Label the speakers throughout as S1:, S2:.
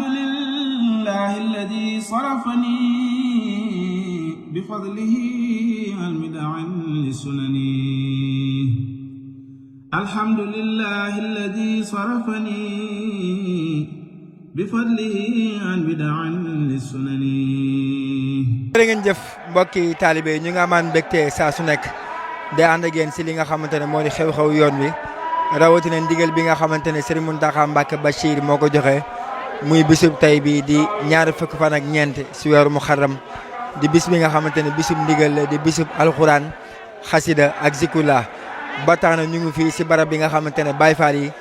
S1: alhamdulillahi alladi sarafani bifadlihi almidaan lisunani alhamdulillahi alladi sarafani bifadlihi almidaan lisunani.
S2: jërë ngeen jëf mbokki taalibe ñu nga amaan mbégte saa su nekk day ànd ak yéen si li nga xamante ne moo di xew-xew yoon wi rawatina ndigal bi nga xamante ne Serigne Mountakha Mbacké Bachir moo ko joxe muy bisub tey bi di ñaar fukki fan ak ñeent si weeru Muharram di bis bi nga xamante ne bisub ndigal la di bisub alxuraan xasida ak zikrullah ba tax na ñu ngi fii si barab bi nga xamante ne Baye Fall yi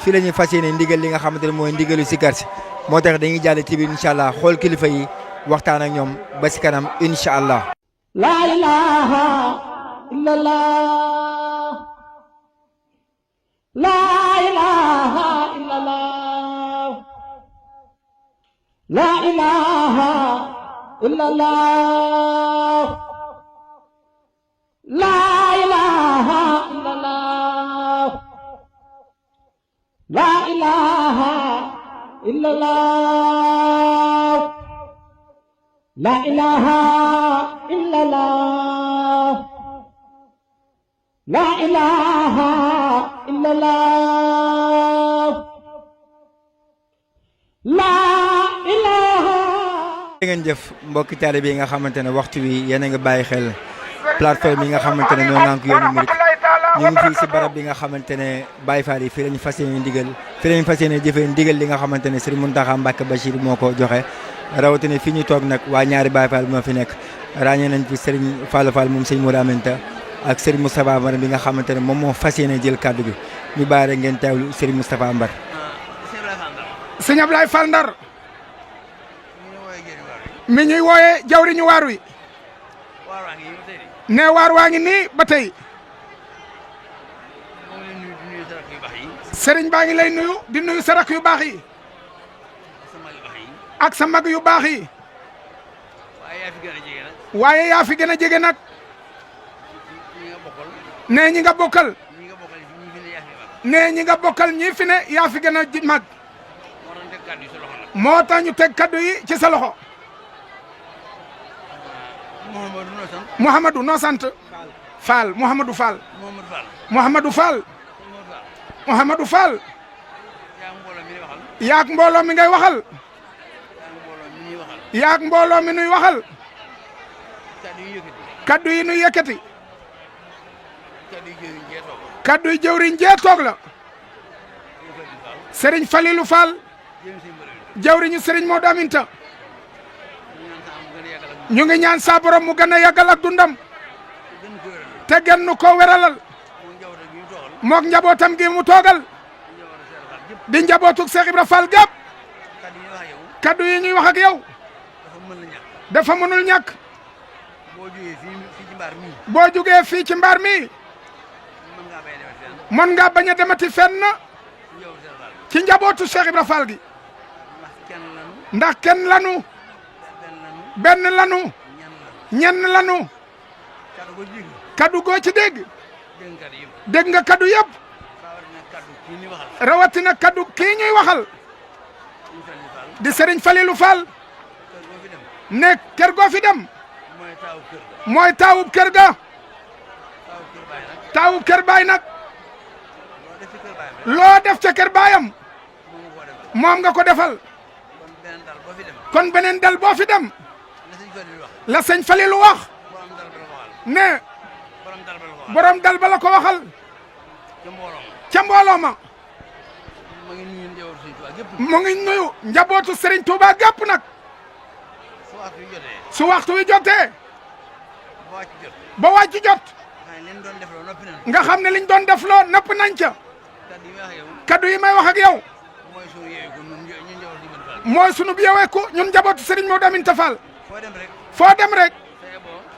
S2: fii la ñuy fas yéene ndigal li nga xamante ne mooy ndigalu sikar si moo tax dañuy jàll ci biir incha allah xool kilifa yi waxtaan ak ñoom ba si kanam incha allah.
S3: La ilaha illallah, la ilaha illallah, la ilaha illallah, la ilaha illallah, la ilaha illallah, la ilaha illallah, la ilaha illallah, la ilaha.
S2: ngeen jëf mbokki taalibe yi nga xamante ne waxtu wi yéen a nga bàyyi xel plateforme yi nga xamante ne ñoo nànk yoonu murit ñu ngi fii si barab bi nga xamante ne Baye Fall yi fii lañu fas yéene ndigal fii lañu fas yéene jëfee ndigal li nga xamante ne Serigne Mountakha Mbacké Bachir moo ko joxe rawatina fii ñu toog nag waa ñaari Baye Fall moo fi nekk ràññee nañ fi Serigne Fallou Fall moom Serigne Modou Aminta ak Serigne Moustapha Mbar bi nga xamante ne moom moo fas yéene jël kàddu gi ñu bàyyi rek ngeen teewlu Serigne Moustapha Mbar.
S4: sëñ Ablaye Fall Ndar mi ñuy wooyee jawriñu waar wi ne waar waa ngi nii ba tey sëriñ baa ngi lay nuyu di nuyu sa rakk yu baax yi ak sa mag yu baax yi waaye yaa fi gën a jege nag ne ñi nga bokkal ne ñi nga bokkal ñi fi ne yaa fi gën a mag moo tax ñu teg kaddu yi ci sa loxo. Mouhamadou noo sant Fall Mouhamadou Fall Mouhamadou Fall Mouhamadou Fall yaak mbooloo mi ngay waxal yaak mbooloo mi nuy waxal kaddu yi nuy yëkkati kaddu yi jëwriñ jee toog la Serigne Falilou Fall jawriñu Serigne Modou Aminta ñu ngi ñaan sa borom mu gën a yàggal ak dundam te gën nu ko weralal mook njabootam gi mu toogal di njabootug Cheikh Ibra Fall gàpp kaddu yi ñuy wax ak yow dafa mënul ñàkk boo jógee fii ci mbaar mi mën nga bañ a demati fenn ci njabootu Cheikh Ibra Fall gi ndax kenn lanu benn lanu ñenn lanu kaddu goo ci dégg dégg nga kaddu yëpp rawatina kaddu kii ñuy waxal di Serigne Falilou Fall ne kër goo fi dem mooy taawub kër ga taawub kër baay nag loo def ca kër baayam moom nga ko defal kon beneen dal boo fi dem la sëñ Falilou wax ne borom dal ba la ko waxal ca mbooloo ma mu ngi nuyu njabootu Serigne Touba gépp nag su waxtu wi jotee ba wàcc jot nga xam ne liñ doon def loo nëpp nañ ca kaddu yi may wax ak yow mooy sunu yeweeku ñun njabootu Serigne Modou Aminta Fall foo dem rek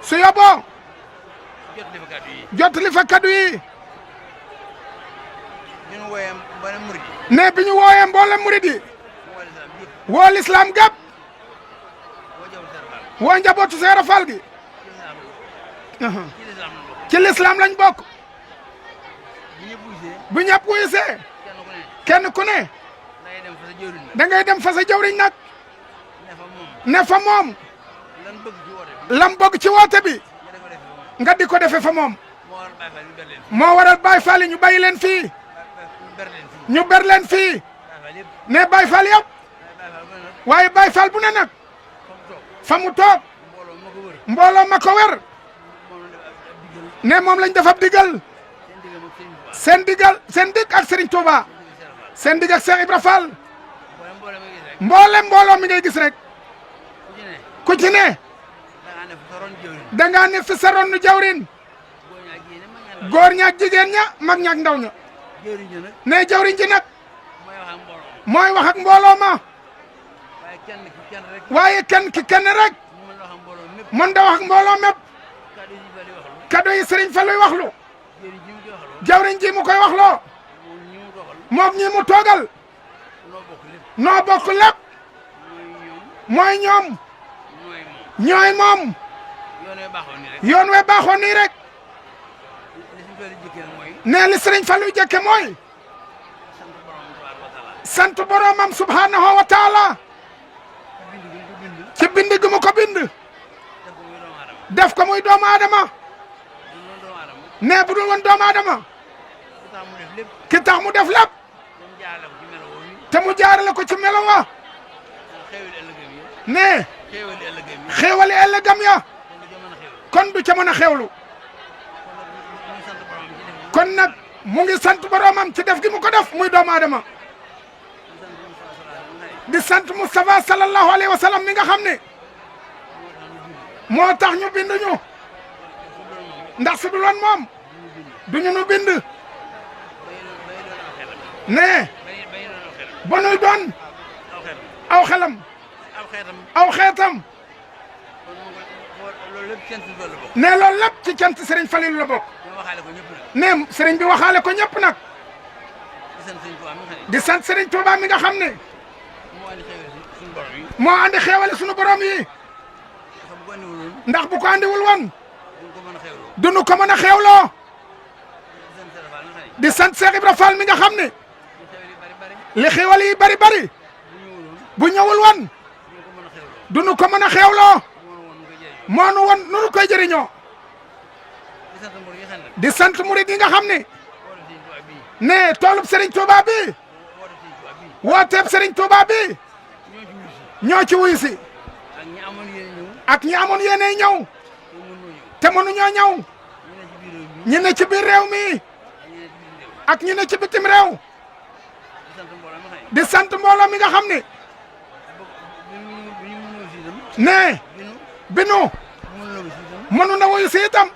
S4: su yoboo jot li fa kaddu yi ne bi ñu wooyee mboolem murid yi woo lislaam gàpp woo njabootu Seera Fall gi ci lislaam lañ bokk bu ñëpp wuyusee kenn ku ne da ngay dem fa sa jawriñ nag ne fa moom lam bëgg ci woote bi nga di ko defe fa moom moo waral Baye Fall yi ñu bàyyi leen fii ñu ber leen fii ne Baye Fall yëpp waaye Baye Fall bu ne nag fa mu toog mbooloo ma ko wër ne moom lañ def ab digal seen digg ak Serigne Touba seen digg ak Cheikh Ibra Fall mbooloo mi ngay gis rek ku ci ne da ngaa ne fi sa ronnu jawrin góor ñaak jigéen ña mag ñaak ndaw ña ne jawriñ ji nag mooy wax ak mbooloo ma waaye kenn rek mën da wax ak mbooloo mépp kado yi Serigne Falluy waxlu jawriñ ji mu koy waxloo moom ñi mu toogal noo bokk lépp mooy ñoom ñooy moom yoon we baaxoon nii rek ne li Serigne Falluy jëkke mooy sant boromam subhanahu wa taala ci bind gi mu ko bind def ko muy doomu aadama ne bu dul woon doomu aadama ki tax mu def lépp te mu jaarale ko ci melo wa ne xéewali ëllëgam ya kon du ca mën a xéewlu kon nag mu ngi sant boromam ci def gi mu ko def muy doomu aadama di sant Moustapha sallallahu alayhi wa sallam mi nga xam ne moo tax ñu bind ñu ndax su dul woon moom duñu nu bind ne ba nuy doon aw xelam aw xeetam ne loolu lépp ci cant Serigne Fallilu la bokk ne Serigne bi waxaale ko ñëpp nag di sant Serigne Touba mi nga xam ne moo andi xeewale sunu borom yi ndax bu ko andiwul woon duñu ko mën a xeewloo di sant Cheikh Ibra Fall mi nga xam ne li xeewal yi bari bu ñëwul woon duñu ko mën a xeewloo moo nu woon nu koy jëriñoo di sant murid yi nga xam ne toolub Serigne Touba bi wooteeb Serigne Touba bi ñoo ci wuyu si ak ñi amoon yéene ñëw te mënuñoo ñëw ñi ne ci biir réew mi ak ñi ne ci bitim réew di sant mbooloo mi nga xam ne binu mënu na wuyu si itam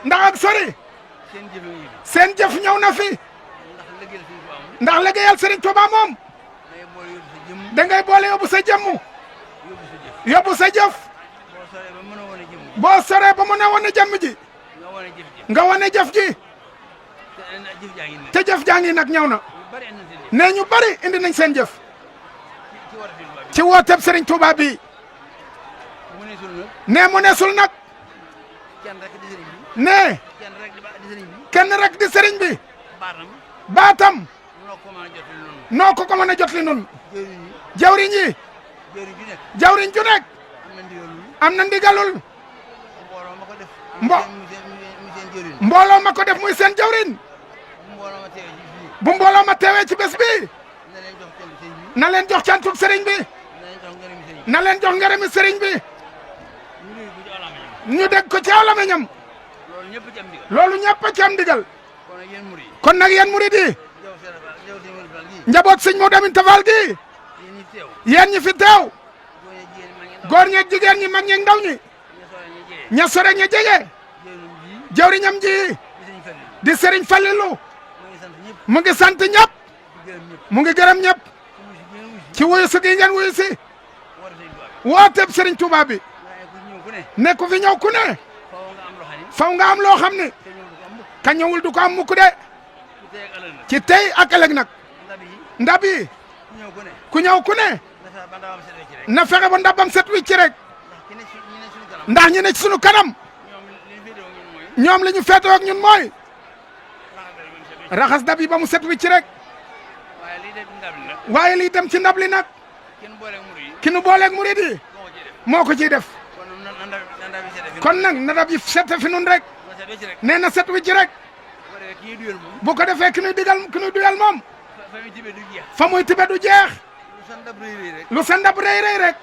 S4: ndax ak sori seen jëf ñëw na fi ndax liggéeyal Serigne Touba moom da ngay boole yóbbu sa jëmm yóbbu sa jëf boo soree ba mën a wane jëmm ji nga wane jëf ji te jëf jaa ngi nag ñëw na ne ñu bari indi nañ seen jëf ci wooteeb Serigne Touba bi ne mu nesul nag ne kenn rek di Serigne bi baatam noo ko mën a jotli nun jawriñ yi jawriñ ju nekk am na ndigalul mbooloo ma ko def muy seen jawriñ bu mbooloo ma teewee ci bés bi na leen jox cantuk Serigne bi na leen jox ngërëmi Serigne bi ñu dégg ko ci aw lamiñam loolu ñëpp a ci am ndigal kon nag yéen murid yi njaboot sëñ Modou Aminta Fall gi yéen ñi fi teew góor ñeeg jigéen ñi mag ñeeg ndaw ñi ña sore ña jege jawriñam ji di Serigne Fallilu mu ngi sant ñëpp mu ngi gërëm ñëpp ci wuyu si gi ngeen wuyu si wooteeb Serigne Touba bi ne ku fi ñëw ku ne faw nga am loo xam ne ka ñëwul du ko am mukk de ci tey ak ëllëg nag ndab yi ku ñëw ku ne na fexe ba ndabam set wicc rek ndax ñi ne ci sunu kanam ñoom li ñu feetoo ak ñun mooy raxas ndab yi ba mu set wicc rek waaye lii dem ci ndab li nag ki nu booleeg murid yi moo ko ciy def kon nag na ndab yi set fi nun rek nee na set wi ci rek bu ko defee ki nuy duyal moom fa muy tibe du jeex lu sa ndab rëy rëy rek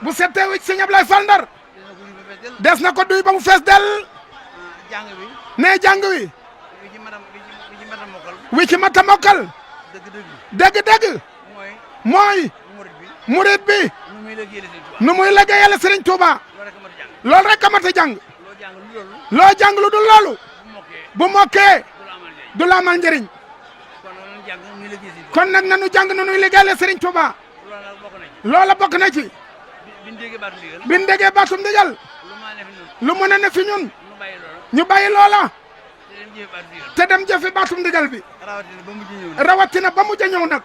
S4: bu setee wi ci sëñ Ablaye Fall Ndar des na ko duy ba mu fees del nee jàng wi wi ci mata mokkal dëgg-dëgg mooy murid bi nu muy liggéeyal Serigne Touba loolu rek a mat a jàng loo jàng lu dul loolu bu mokkee du la amal njëriñ kon nag nanu jàng nu nuy liggéeyal Serigne Touba loola bokk na ci bin déggee baatum ndigal lu mën a ne fi ñun ñu bàyyi loola te dem jëfi baatum ndigal bi rawatina ba mujj a ñëw nag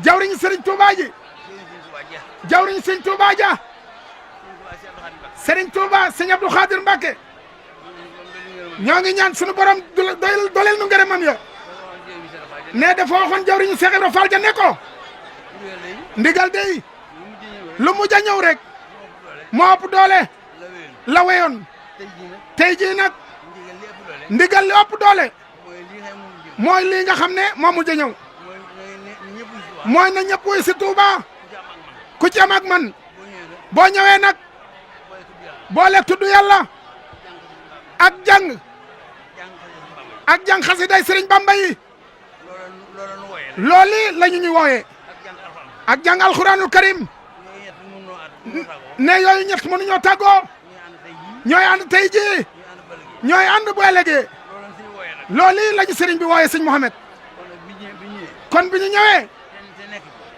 S4: jawriñu Serigne Touba ji jawriñu Serigne Touba ja Serigne Touba Serigne Abdou Khadir Mbacké ñoo ngi ñaan sunu borom dolel nu ngërëmam ya ne dafa waxoon jawriñu Cheikh Ibra Fall ja ne ko ndigal dey lu mujj a ñëw rek moo ëpp doole la weyoon tey jii nag ndigal li ëpp doole mooy lii nga xam ne moo mujj a ñëw mooy na ñëpp wuy si Touba ku ci am ak man boo ñëwee nag boole tudd yàlla ak jàng xasiday Serigne Bamba yi loolu la ñu wooyee ak jàng alxuraanul karim ne yooyu ñett mënuñoo tàggoo ñooy ànd tey jii ñooy ànd bu ëllëgee loolu la ñu Serigne bi wooyee sëñ Mouhamed kon bi ñu ñëwee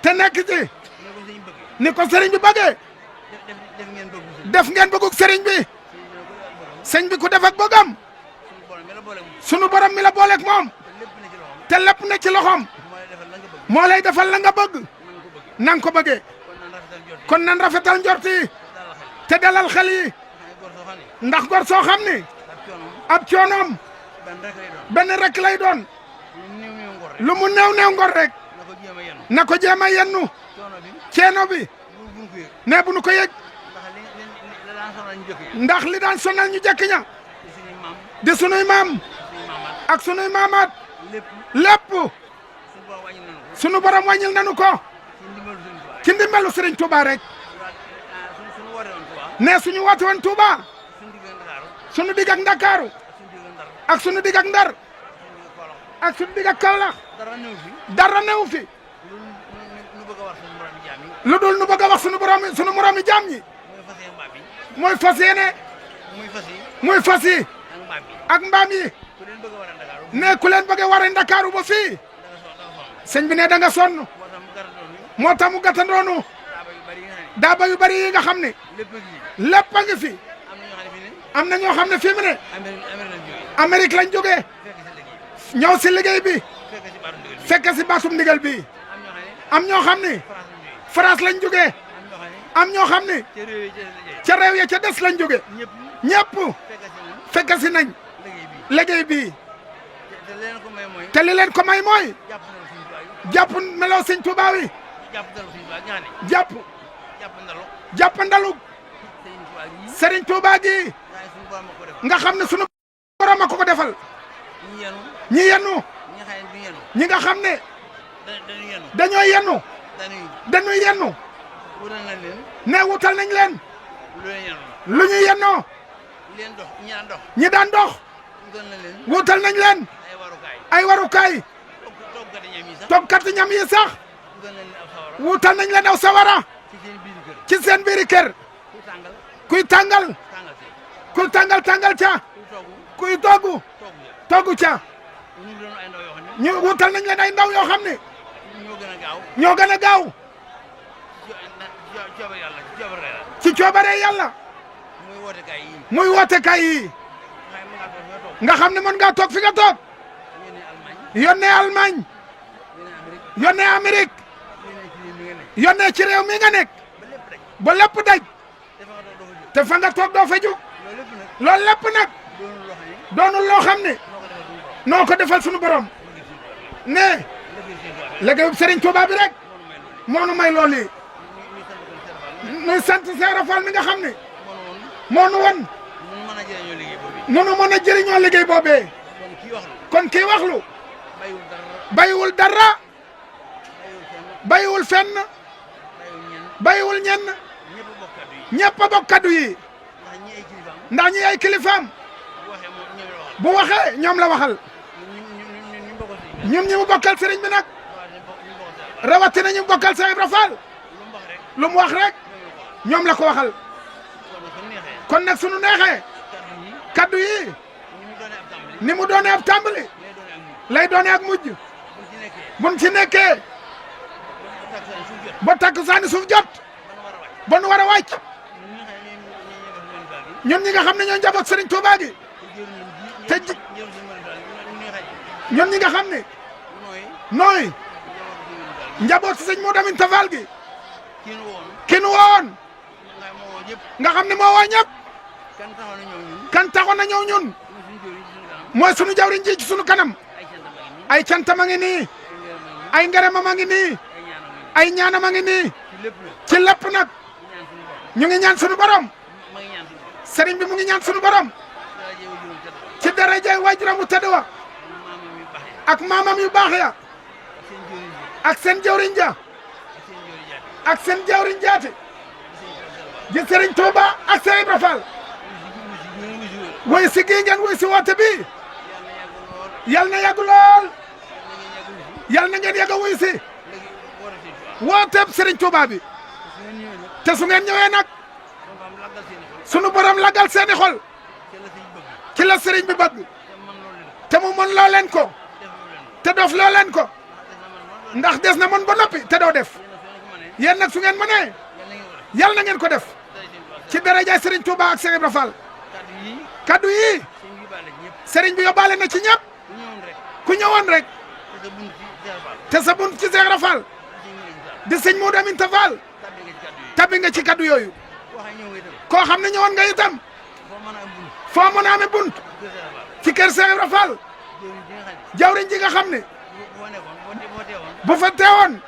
S4: te nekk ci ni ko Serigne bi bëggee def ngeen bëggug Serigne bi sëñ bi ku def ak bëggam sunu borom mi la booleeg moom te lépp ne ci loxoom moo lay defal la nga bëgg nang ko bëggee kon nan rafetal njort yi te dalal xel yi ndax gor soo xam ni ab coonoom benn rek lay doon lu mu néew ngor rek na ko jéem a yennu ceeno bi ne bu nu ko yëg ndax li daan sonal ñu jëkk ña di sunuy maam ak sunuy maamaat lépp sunu borom wàññil nanu ko ci ndimbalu Serigne Touba rek ne suñu woote woon Touba sunu digg ak Ndakaaru ak sunu digg ak Ndar ak sunu digg ak Kaolack dara newu fi lu dul nu bëgg a wax sunu moroomi jaam ñi mooy fas yéene muy fas yi ak mbaam yi ne ku leen bëgg a waree Ndakaaru ba fii sëñ bi ne da nga sonn moo tax mu gàttandoonu daaba yu bari yi nga xam ne lépp a ngi fi am na ñoo xam ne fii mu ne Amérique lañ jógee ñëw si liggéey bi fekk si baatum ndigal bi am ñoo xam ne France lañ jógee am ñoo xam ne ca réew ya ca des lañ jóge ñëpp fekk si nañ liggéey bi te li leen ko may mooy jàpp meloo sëñ Touba wi jàpp ndalu Serigne Touba gi nga xam ne sunu borom a ko defal ñi yennu ñi nga xam ne dañoo yennu dañuy yennu ne wutal nañ leen lu ñuy yennoo ñi daan dox wutal nañ leen ay warukaay toggkat ñam yi sax wutal nañ leen aw sawara ci seen biiri kër kuy tàngal ca kuy toggu ca ñu wutal nañ leen ay ndaw yoo xam ne ñoo gën a gaaw ci coobare yàlla muy wootekaay yi nga xam ne mën ngaa toog fi nga toog yónnee Allemagne yónnee Amérique yónnee ci réew mi nga nekk ba lépp daj te fa nga toog doo fa jóg loolu lépp nag doonul loo xam ne noo ko defal sunu borom ne liggéeyu Serigne Touba bi rek moo nu may loolu yi nuy sant Cheikh Rafal mi nga xam ne moo nu won nunu mën a jëriñoo liggéey boobee kon kii waxlu bayiwul dara bayiwul fenn bayiwul ñenn ñëpp a bokk kaddu yi ndax ñi ay kilifaam bu waxee ñoom la waxal ñun ñi mu bokkal sëriñ bi nag rawatina ñu bokkal Cheikh Ibra Fall lu mu wax rek ñoom la ko waxal kon nag sunu neexee kaddu yi ni mu doone ab tàmbali lay doone ak mujj buñ ci nekkee ba takkusaani suuf jot ba nu war a wàcc ñun ñi nga xam ne ñoo njaboot Serigne Touba gi te ñun ñi nga xam ne nooy njaboot si sëñ Modou Aminta Fall gi ki nu woon nga xam ne moo woo ñëpp kan taxoon na ñëw ñun mooy sunu jawriñ ji ci sunu kanam ay cantam a ngi nii ay ngërëmam a ngi nii ay ñaanam a ngi nii ci lépp nag ñu ngi ñaan sunu borom sëriñ bi mu ngi ñaan sunu borom ci darajay waajuram bu tedd wa ak maamam yu baax ya ak seen jawriñ ja ak seen jawriñ jaate di sëriñ Touba ak Cheikh Ibra Fall woy si gii ngeen woy si woote bi yal na yàgg lool yal na ngeen yàgg a woy si wooteeb sëriñ Touba bi te su ngeen ñëwee nag sunu borom lagal seeni xol ci la sëriñ bi bëgg te mu mën loo leen ko te dof loo leen ko ndax des na mën ba noppi te doo def yéen nag su ngeen mënee yal na ngeen ko def ci darajaay sëriñ Touba ak Cheikh Ibra Fall kaddu yi sëriñ bi yóbbaale na ci ñëpp ku ñëwoon rek te sa bunt ci Cheikh Ibra Fall di sëñ Modou Aminta Fall tabbi nga ci kaddu yooyu koo xam ne ñëwoon nga itam foo mën a amee bunt ci kër Cheikh Ibra Fall jawriñ ji nga xam ne bu fa teewoon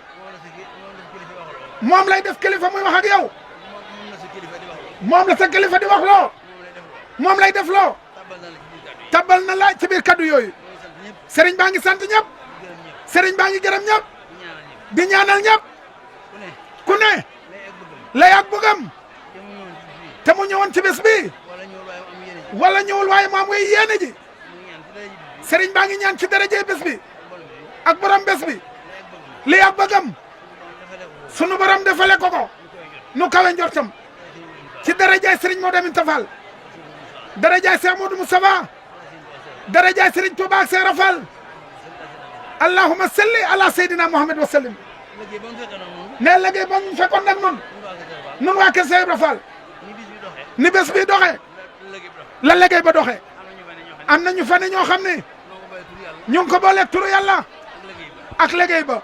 S4: moom lay def kilifa muy wax ak yow moom la sa kilifa di wax loo moom lay def loo tabbal na la ci biir kaddu yooyu sëriñ baa ngi sant ñëpp sëriñ baa ngi gërëm ñëpp di ñaanal ñëpp ku ne lay ak bëggam te mu ñëwoon ci bés bi wala ñëwul waaye maam ngay yéene ji sëriñ baa ngi ñaan ci daraje bés bi ak borom bés bi lay ak bëggam sunu borom defale ko ko nu kawe njortam ci darajaay sëriñ Modou Aminta Fall darajaay Cheikh Modou Moustapha darajaay sëriñ Touba ak Cheikh Rafal allahumma salli ala sayyidina Muhammad wa sallim ne liggéey ba ñu fekkoon nag nun waa kër Cheikh Ibra Fall ni bés bi doxee la liggéey ba doxee am na ñu fa ne ñoo xam ne ñu ngi ko booleeg turu yàlla ak liggéey ba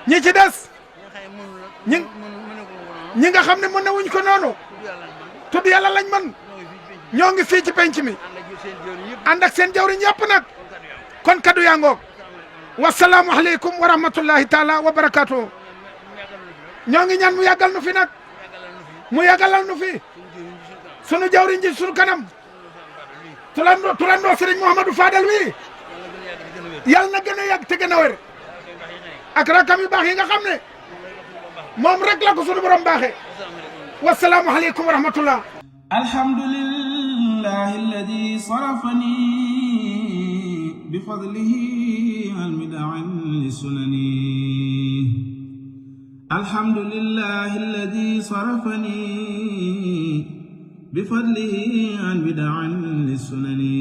S4: ñi ci des ñi nga xam ne mën na wuñ ko noonu tudd yàlla lañ mën ñoo ngi fii ci penc mi ànd ak seen jawriñ yëpp nag kon kaddu yaa ngoog wasalaamu aleykum wa rahmatullahi taala wa barakaatu ñoo ngi ñaan mu yàggal nu fi nag mu yàggalal nu fi sunu jawriñ ji sunu kanam turandoo Serigne Mouhamadou Fadel wi yàlla na gën a yàgg te gën a wér ak rakam yu baax yi nga xam ne moom rek la ko sunu borom baaxee wasalaamu aleykum wa rahmatullah
S1: alhamdulillahi alladi sarafani bifadlihi almidaan lisunani alhamdulillahi alladi sarafani bifadlihi almidaan lisunani